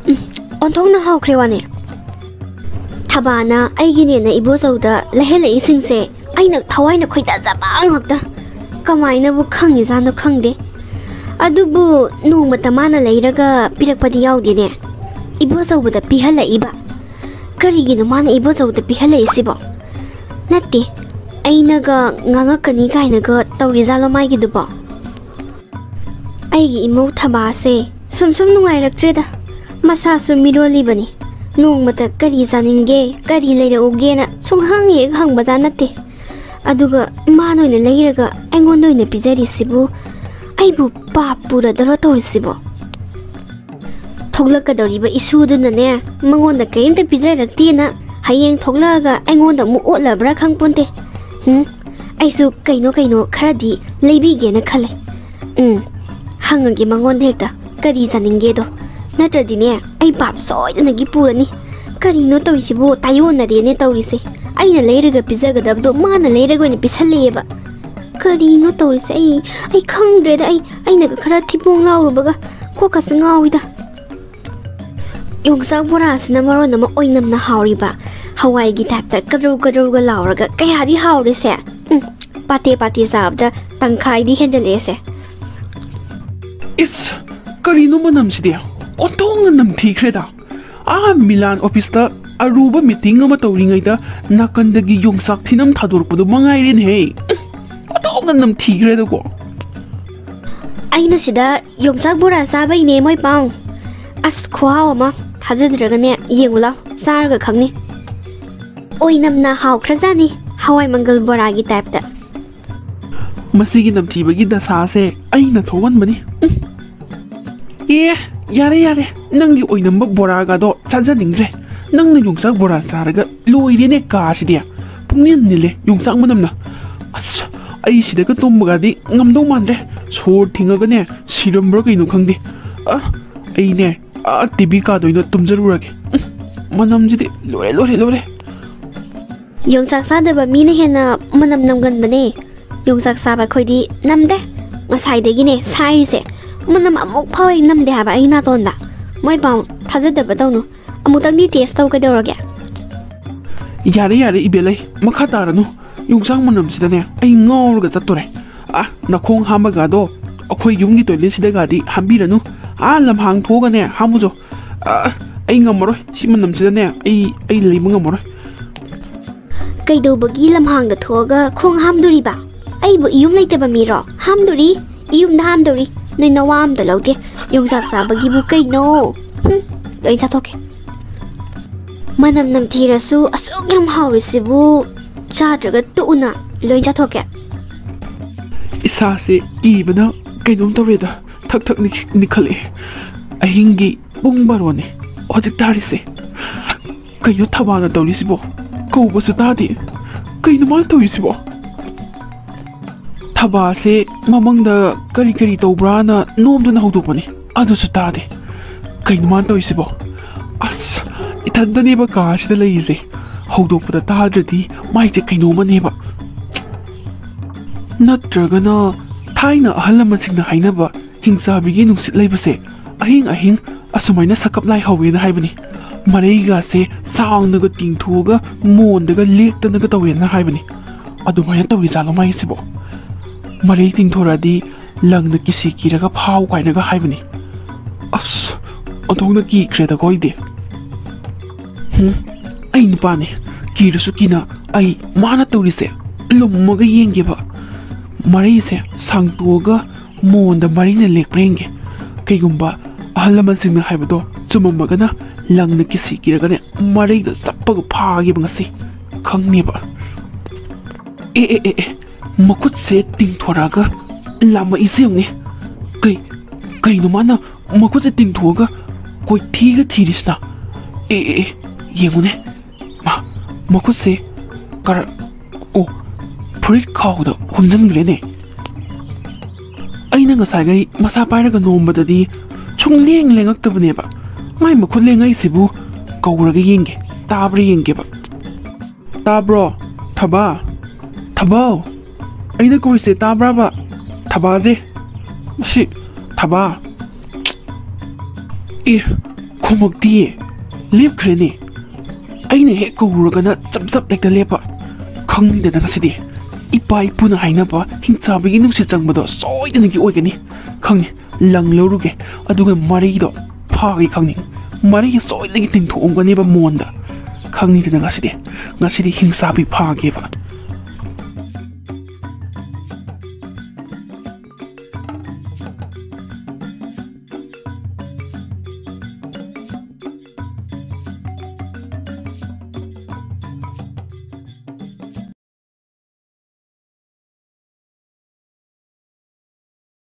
ꯎꯝ, ꯑꯣꯟꯊꯣꯛꯅ ꯍꯥꯎꯈ꯭ꯔꯦ ꯋꯥꯅꯦ꯫ ꯊꯕꯥꯅ ꯑꯩꯒꯤꯅꯦꯅ ꯏꯕꯣꯆꯧꯗ ꯂꯩꯍꯜꯂꯛꯏꯁꯤꯡꯁꯦ ꯑꯩꯅ ꯊꯋꯥꯏꯅ ꯈꯣꯏꯗꯥꯖꯕ ꯉꯥꯛꯇ꯫ ꯀꯃꯥꯏꯅꯕꯨ ꯈꯪꯉꯤꯖꯥꯠꯅꯣ ꯈꯪꯗꯦ꯫ ꯑꯗꯨꯕꯨ ꯅꯣꯡꯃꯇ ꯃꯥꯅ ꯂꯩꯔꯒ ꯄꯤꯔꯛꯄꯗꯤ ꯌꯥꯎꯗꯦꯅꯦ꯫ ꯏꯕꯣꯆꯧꯕꯗ ꯄꯤꯍꯜꯂꯛꯏꯕ꯫ ꯀꯔꯤꯒꯤꯅꯣ ꯃꯥꯅ ꯏꯕꯣꯆꯧꯗ ꯄꯤꯍꯜꯂꯛꯏꯁꯤꯕꯣ? ꯅꯠꯇꯦ, ꯑꯩꯅꯒ ꯉꯥꯡꯉꯛꯀꯅꯤ ꯀꯥꯏꯅꯒ ꯇꯧꯔꯤꯖꯥꯠꯂꯣ ꯃꯥꯒꯤꯗꯨꯕꯣ? ꯑꯩꯒꯤ ꯏꯃꯧ ꯊꯕꯥꯁꯦ ꯁꯨꯝ ꯁꯨꯝ ꯅꯨꯡꯉꯥꯏꯔꯛꯇ꯭ꯔꯦꯗ꯫ ꯃꯁꯥꯁꯨ ꯃꯤꯔꯣꯜꯂꯤꯕꯅꯤ꯫ ꯅꯣꯡꯃꯇ "ꯀꯔꯤ ꯆꯥꯅꯤꯡꯒꯦ, ꯀꯔꯤ ꯂꯩꯔꯛꯎꯒꯦꯅ" ꯁꯨꯡꯍꯪ ꯍꯦꯛ ꯍꯪꯕꯖꯥꯠ ꯅꯠꯇꯦ꯫ ꯑꯗꯨꯒ ꯃꯥꯅ ꯑꯣꯏꯅ ꯂꯩꯔꯒ ꯑꯩꯉꯣꯟꯗ ꯑꯣꯏꯅ ꯄꯤꯖꯔꯤꯁꯤꯕꯨ, ꯑꯩꯕꯨ ꯄꯥꯞ ꯄꯨꯔꯗꯔꯣ ꯇꯧꯔꯤꯁꯤꯕꯣ? ꯊꯣꯛꯂꯛꯀꯗꯧꯔꯤꯕ ꯏꯁꯨꯗꯨꯅꯅꯦ, ꯃꯉꯣꯟꯗ ꯀꯔꯤꯝꯇ ꯄꯤꯖꯔꯛꯇꯦꯅ ꯍꯌꯦꯡ ꯊꯣꯛꯂꯛꯑꯒ ꯑꯩꯉꯣꯟꯗ ꯑꯃꯨꯛ ꯑꯣꯠꯂꯕ꯭ꯔꯥ ꯈꯪꯄꯣꯟꯇꯦ꯫ ꯎꯝ, ꯑꯩꯁꯨ ꯀꯩꯅꯣ ꯀꯩꯅꯣ ꯈꯔꯗꯤ ꯂꯩꯕꯤꯒꯦꯅ ꯈꯜꯂꯦ꯫ ꯎꯝ, ꯍꯪꯉꯒꯦ ꯃꯉꯣꯟꯗ ꯍꯦꯛꯇ ꯀꯔꯤ ꯆꯥꯅꯤꯡꯒꯦꯗꯣ꯫ ꯅꯠꯇ꯭ꯔꯗꯤꯅꯦ, ꯑꯩ ꯄꯥꯞ ꯁꯣꯏꯗꯅꯒꯤ ꯄꯨꯔꯅꯤ꯫ ꯀꯔꯤꯅꯣ ꯇꯧꯔꯤꯁꯤꯕꯨ? ꯇꯥꯏꯑꯣꯟꯅꯔꯦꯅꯦ ꯇꯧꯔꯤꯁꯦ꯫ ꯑꯩꯅ ꯂꯩꯔꯒ ꯄꯤꯖꯒꯗꯕꯗꯣ ꯃꯥꯅ ꯂꯩꯔꯒ ꯑꯣꯏꯅ ꯄꯤꯁꯜꯂꯛꯑꯦꯕ꯫ ꯀꯔꯤꯅꯣ ꯇꯧꯔꯤꯁꯦ? ꯑꯩ, ꯑꯩ ꯈꯪꯗ꯭ꯔꯦꯗ꯫ ꯑꯩ, ꯑꯩꯅꯒ ꯈꯔ ꯊꯤꯕꯣꯡ ꯂꯥꯎꯔꯨꯕꯒ ꯀꯣꯛꯀꯁꯦ ꯉꯥꯎꯏꯗ꯫ ꯌꯣꯡꯆꯥꯛ ꯕꯣꯔꯥꯁꯤꯅ ꯃꯔꯣꯟ ꯑꯃ ꯑꯣꯏꯅꯝꯅ ꯍꯥꯎꯔꯤꯕ, ꯍꯋꯥꯏꯒꯤ ꯇꯥꯏꯞꯇ ꯀꯗ꯭ꯔꯧ ꯀꯗ꯭ꯔꯧꯒ ꯂꯥꯎꯔꯒ ꯀꯌꯥꯗꯤ ꯍꯥꯎꯔꯦꯁꯦ꯫ ꯎꯝ, ꯄꯥꯇꯦ ꯄꯥꯇꯦ ꯆꯥꯕꯗ ꯇꯪꯈꯥꯏꯗꯤ ꯍꯦꯟꯖꯜꯂꯛꯑꯦꯁꯦ꯫ ꯏꯁ, ꯀꯔꯤꯅꯣ ꯃꯅꯝꯁꯤꯗꯤ? ꯑꯣꯟꯊꯣꯛꯅ ꯅꯝꯊꯤꯈ꯭ꯔꯦꯗ꯫ ꯑꯥ ꯃꯤꯂꯥꯟ ꯑꯣꯐꯤꯁꯇ ꯑꯔꯨꯕ ꯃꯤꯇꯤꯡ ꯑꯃ ꯇꯧꯔꯤꯉꯩꯗ ꯅꯥꯀꯟꯗꯒꯤ ꯌꯣꯡꯆꯥꯛ ꯊꯤꯅꯝ ꯊꯥꯗꯣꯔꯛꯄꯗꯣ ꯃꯉꯥꯏꯔꯦꯅꯦꯍꯦ꯫ ꯎꯝ, ꯑꯣꯟꯊꯣꯛꯅ ꯅꯝꯊꯤꯈ꯭ꯔꯦꯗꯀꯣ꯫ ꯑꯩꯅ ꯁꯤꯗ ꯌꯣꯡꯆꯥꯛ ꯕꯣꯔꯥ ꯆꯥꯕꯩꯅꯦ, ꯃꯣꯏ ꯄꯥꯎ꯫ ꯑꯁ, ꯈꯨꯍꯥꯎ ꯑꯃ꯫ ꯊꯥꯖꯗ꯭ꯔꯒꯅꯦ, ꯌꯦꯡꯉꯨ ꯂꯥꯎ, ꯆꯥꯔꯒ ꯈꯪꯅꯤ꯫ ꯑꯣꯏꯅꯝꯅ ꯍꯥꯎꯈ꯭ꯔꯖꯥꯠꯅꯤ, ꯍꯋꯥꯏ ꯃꯪꯒꯜ ꯕꯣꯔꯥꯒꯤ ꯇꯥꯏꯞꯇ꯫ ꯃꯁꯤꯒꯤ ꯅꯝꯊꯤꯕꯒꯤ ꯗꯁꯥꯁꯦ ꯑꯩꯅ ꯊꯣꯛꯍꯟꯕꯅꯤ꯫ ꯎꯝ꯫ ꯑꯦ, ꯌꯥꯔꯦ, ꯌꯥꯔꯦ, ꯅꯪꯒꯤ ꯑꯣꯏꯅꯝꯕ ꯕꯣꯔꯥꯒꯗꯣ ꯆꯥꯖꯅꯤꯡꯗ꯭ꯔꯦ꯫ ꯅꯪꯅ ꯌꯣꯡꯆꯥꯛ ꯕꯣꯔꯥ ꯆꯥꯔꯒ ꯂꯣꯏꯔꯦꯅꯦ ꯀꯥꯁꯤꯗꯤ꯫ ꯄꯨꯡꯅꯤꯟ ꯅꯤꯜꯂꯦ ꯌꯣꯡꯆꯥꯛ ꯃꯅꯝꯅ꯫ ꯑꯁ, ꯑꯩ ꯁꯤꯗꯒ ꯇꯨꯝꯕꯒꯗꯤ ꯉꯝꯗꯧ ꯃꯥꯟꯗ꯭ꯔꯦ꯫ ꯁꯣꯔ ꯊꯤꯡꯉꯒꯅꯦ ꯁꯤꯔꯝꯕ꯭ꯔꯥ ꯀꯩꯅꯣ ꯈꯪꯗꯦ꯫ ꯑ, ꯑꯩꯅꯦ, ꯑ, ꯇꯤ ꯚꯤ ꯀꯥꯗ ꯑꯣꯏꯅ ꯇꯨꯝꯖꯔꯨꯔꯒꯦ꯫ ꯎꯝ, ꯃꯅꯝꯁꯤꯗꯤ ꯂꯣꯏꯔꯦ, ꯂꯣꯏꯔꯦ, ꯂꯣꯏꯔꯦ꯫ ꯌꯣꯡꯆꯥꯛ ꯆꯥꯗꯕ ꯃꯤꯅ ꯍꯦꯟꯅ ꯃꯅꯝ ꯅꯝꯒꯟꯕꯅꯦ꯫ ꯌꯣꯡꯆꯥꯛ ꯆꯥꯕ ꯑꯩꯈꯣꯏꯗꯤ ꯅꯝꯗꯦ꯫ ꯉꯁꯥꯏꯗꯒꯤꯅꯦ ꯁꯥꯏꯔꯤꯁꯦ꯫ ꯃꯅꯝ ꯑꯃꯨꯛ ꯐꯥꯎ ꯍꯦꯛ ꯅꯝꯗꯦ ꯍꯥꯏꯕ ꯑꯩ ꯅꯥꯇꯣꯟꯗ꯫ ꯃꯣꯏ ꯄꯥꯎ, ꯊꯥꯖꯗꯕ ꯇꯧꯅꯨ꯫ ꯑꯃꯨꯛꯇꯪꯗꯤ ꯇꯦꯁ ꯇꯧ ꯀꯩꯗꯧꯔꯒꯦ? ꯌꯥꯔꯦ, ꯌꯥꯔꯦ, ꯏꯕꯦꯂꯩ, ꯃꯈꯥ ꯇꯥꯔꯅꯨ꯫ ꯌꯣꯡꯆꯥꯛ ꯃꯅꯝꯁꯤꯗꯅꯦ ꯑꯩ ꯉꯥꯎꯔꯒ ꯆꯠꯇꯣꯔꯦ꯫ ꯑ, ꯅꯈꯣꯡ ꯍꯥꯝꯕꯒꯗꯣ ꯑꯩꯈꯣꯏ ꯌꯨꯝꯒꯤ ꯇꯣꯏꯂꯦꯠꯁꯤꯗꯒꯗꯤ ꯍꯥꯝꯕꯤꯔꯅꯨ꯫ ꯑꯥ ꯂꯝꯍꯥꯡ ꯊꯣꯛꯑꯒꯅꯦ ꯍꯥꯝꯃꯨꯆꯣ꯫ ꯑ, ꯑꯩ ꯉꯝꯃꯔꯣꯏ꯫ ꯁꯤ ꯃꯅꯝꯁꯤꯗꯅꯦ ꯑꯩ, ꯑꯩ ꯂꯩꯕ ꯉꯝꯃꯔꯣꯏ꯫ ꯀꯩꯗꯧꯕꯒꯤ ꯂꯝꯍꯥꯡꯗ ꯊꯣꯛꯑꯒ ꯈꯣꯡ ꯍꯥꯝꯗꯣꯔꯤꯕ? ꯑꯩꯕꯨ ꯏꯌꯨꯝ ꯂꯩꯇꯕ ꯃꯤꯔꯣ? ꯍꯥꯝꯗꯣꯔꯤ, ꯏꯌꯨꯝꯗ ꯍꯥꯝꯗꯣꯔꯤ꯫ ꯅꯣꯏ ꯅꯋꯥ ꯑꯝꯇ ꯂꯧꯗꯦ꯫ ꯌꯣꯡꯆꯥꯛ ꯆꯥꯕꯒꯤꯕꯨ ꯀꯩꯅꯣ? ꯍꯨꯝ꯫ ꯂꯣꯏ ꯆꯥꯊꯣꯛꯀꯦ꯫ ꯃꯅꯝ ꯅꯝꯊꯤꯔꯁꯨ ꯑꯁꯨꯛ ꯌꯥꯝ ꯍꯥꯎꯔꯤꯁꯤꯕꯨ ꯆꯥꯗ꯭ꯔꯒ ꯇꯣꯛꯎꯅ, ꯂꯣꯏ ꯆꯥꯊꯣꯛꯀꯦ꯫ ꯏꯁꯥꯁꯦ ꯀꯤꯕꯅ ꯀꯩꯅꯣꯝ ꯇꯧꯔꯦꯗ, ꯊꯛ ꯊꯛ ꯅꯤꯛ-, ꯅꯤꯛꯈꯠꯂꯛꯑꯦ꯫ ꯑꯍꯤꯡꯒꯤ ꯄꯨꯡ ꯕꯥꯔꯣꯅꯤ ꯍꯧꯖꯤꯛ ꯇꯥꯔꯤꯁꯦ꯫ ꯀꯩꯅꯣ ꯊꯕꯥꯅ ꯇꯧꯔꯤꯁꯤꯕꯣ? ꯀꯧꯕꯁꯨ ꯇꯥꯗꯦ꯫ ꯀꯩꯅꯣ ꯃꯥꯅ ꯇꯧꯔꯤꯁꯤꯕꯣ? ꯊꯕꯥꯁꯦ ꯃꯃꯪꯗ ꯀꯔꯤ ꯀꯔꯤ ꯇꯧꯕ꯭ꯔꯥꯅ ꯅꯣꯝꯗꯨꯅ ꯍꯧꯗꯣꯛꯄꯅꯤ, ꯑꯗꯨꯁꯨ ꯇꯥꯗꯦ꯫ ꯀꯩꯅꯣ ꯃꯥꯅ ꯇꯧꯔꯤꯁꯤꯕꯣ? ꯑꯁ, ꯏꯊꯟꯇꯅꯦꯕ ꯀꯥ ꯑꯁꯤꯗ ꯂꯩꯔꯤꯁꯦ꯫ ꯍꯧꯗꯣꯛꯄꯗ ꯇꯥꯗ꯭ꯔꯗꯤ ꯃꯥꯏꯁꯦ ꯀꯩꯅꯣꯝꯃꯅꯦꯕ꯫ ꯅꯠꯇ꯭ꯔꯒꯅ ꯊꯥꯏꯅ ꯑꯍꯜ ꯂꯃꯟꯁꯤꯡꯅ ꯍꯥꯏꯅꯕ ꯍꯤꯡꯆꯥꯕꯤꯒꯤ ꯅꯨꯡꯁꯤꯠ ꯂꯩꯕꯁꯦ ꯑꯍꯤꯡ ꯑꯍꯤꯡ ꯑꯁꯨꯃꯥꯏꯅ ꯁꯛꯀꯞ ꯂꯥꯏ ꯍꯧꯋꯦꯅ ꯍꯥꯏꯕꯅꯤ꯫ ꯃꯔꯩꯒꯥꯁꯦ ꯁꯥꯡꯅꯒ ꯇꯤꯡꯊꯣꯛꯑꯒ ꯃꯣꯟꯗꯒ ꯂꯦꯛꯇꯅꯒ ꯇꯧꯋꯦꯅ ꯍꯥꯏꯕꯅꯤ꯫ ꯑꯗꯨꯃꯥꯏꯅ ꯇꯧꯔꯤꯖꯥꯠꯂꯣ ꯃꯥꯏꯁꯤꯕꯣ? ꯃꯔꯩ ꯇꯤꯡꯊꯣꯔꯛꯑꯗꯤ ꯂꯪꯅ ꯀꯤꯁꯤ ꯀꯤꯔꯒ ꯐꯥꯎ ꯀꯥꯏꯅꯒ ꯍꯥꯏꯕꯅꯤ꯫ ꯑꯁ, ꯑꯣꯟꯊꯣꯛꯅ ꯀꯤꯈ꯭ꯔꯦꯗꯀꯣ ꯑꯩꯗꯤ꯫ ꯍꯨꯝ, ꯑꯩ ꯅꯨꯄꯥꯅꯦ, ꯀꯤꯔꯁꯨ ꯀꯤꯅ ꯑꯩ ꯃꯥꯅ ꯇꯧꯔꯤꯁꯦ ꯂꯨꯝꯃꯒ ꯌꯦꯡꯒꯦꯕ꯫ ꯃꯔꯩꯁꯦ ꯁꯥꯡꯇꯣꯛꯑꯒ ꯃꯣꯟꯗ ꯃꯔꯩꯅ ꯂꯦꯛꯄ꯭ꯔꯥ ꯌꯦꯡꯒꯦ꯫ ꯀꯩꯒꯨꯝꯕ ꯑꯍꯜ ꯂꯃꯟꯁꯤꯡꯅ ꯍꯥꯏꯕꯗꯣ ꯆꯨꯝꯃꯝꯃꯒꯅ ꯂꯪꯅ ꯀꯤꯁꯤ ꯀꯤꯔꯒꯅꯦ ꯃꯔꯩꯗꯣ ꯆꯞꯄꯒ ꯐꯥꯒꯦꯕ ꯉꯁꯤ꯫ ꯈꯪꯅꯦꯕ꯫ ꯑꯦ, ꯑꯦ, ꯑꯦ, ꯑꯦ, ꯃꯈꯨꯠꯁꯦ ꯇꯤꯡꯊꯣꯔꯛꯑꯒ ꯂꯥꯝꯃꯛꯏꯁꯦ ꯌꯦꯡꯉꯨꯅꯦ꯫ ꯀꯩ, ꯀꯩꯅꯣ ꯃꯥꯅ ꯃꯈꯨꯠꯁꯦ ꯇꯤꯡꯊꯣꯛꯑꯒ ꯀꯣꯏꯊꯤꯒ ꯊꯤꯔꯤꯁꯤꯅ? ꯑꯦ, ꯑꯦ, ꯑꯦ, ꯌꯦꯡꯉꯨꯅꯦ꯫ ꯃꯥ, ꯃꯈꯨꯠꯁꯦ ꯀꯔ-, ꯑꯣ, ꯐꯨꯔꯤꯠ ꯈꯥꯎꯗ ꯍꯨꯝꯖꯤꯟꯈ꯭ꯔꯦꯅꯦ꯫ ꯑꯩꯅ ꯉꯁꯥꯏꯈꯩ ꯃꯁꯥ ꯄꯥꯏꯔꯒ ꯅꯣꯝꯕꯗꯗꯤ ꯁꯨꯡꯂꯦꯡ ꯂꯦꯡꯉꯛꯇꯕꯅꯦꯕ꯫ ꯃꯥꯏ ꯃꯈꯨꯠ ꯂꯦꯡꯉꯛꯏꯁꯤꯕꯨ ꯀꯧꯔꯒ ꯌꯦꯡꯒꯦ, ꯇꯥꯕ꯭ꯔꯥ ꯌꯦꯡꯒꯦꯕ꯫ ꯇꯥꯕ꯭ꯔꯣ? ꯊꯕꯥ? ꯊꯕꯥꯎ? ꯑꯩꯅ ꯀꯧꯔꯤꯁꯦ ꯇꯥꯕ꯭ꯔꯥꯕ? ꯊꯕꯥꯁꯦ? ꯁꯤ, ꯊꯕꯥ? ꯑꯦ, ꯈꯨꯝꯃꯛꯇꯤꯌꯦ꯫ ꯂꯦꯞꯈ꯭ꯔꯦꯅꯦ꯫ ꯑꯩꯅ ꯍꯦꯛ ꯀꯧꯔꯨꯔꯒꯅ ꯆꯞ ꯆꯞ ꯍꯦꯛꯇ ꯂꯦꯞꯄ꯫ ꯈꯪꯅꯤꯡꯗꯅ ꯉꯁꯤꯗꯤ꯫ ꯏꯄꯥ ꯏꯄꯨꯅ ꯍꯥꯏꯅꯕ ꯍꯤꯡꯆꯥꯕꯤꯒꯤ ꯅꯨꯡꯁꯤꯠ ꯆꯪꯕꯗꯣ ꯁꯣꯏꯗꯅꯒꯤ ꯑꯣꯏꯒꯅꯤ꯫ ꯈꯪꯉꯤ, ꯂꯪ ꯂꯧꯔꯨꯒꯦ, ꯑꯗꯨꯒ ꯃꯔꯩꯗꯣ ꯐꯥꯒꯦ ꯈꯪꯅꯤ꯫ ꯃꯔꯩ ꯁꯣꯏꯗꯅꯒꯤ ꯇꯤꯡꯊꯣꯛꯑꯝꯒꯅꯦꯕ ꯃꯣꯟꯗ꯫ ꯈꯪꯅꯤꯡꯗꯅ ꯉꯁꯤꯗꯤ, ꯉꯁꯤꯗꯤ ꯍꯤꯡꯆꯥꯕꯤ ꯐꯥꯒꯦꯕ꯫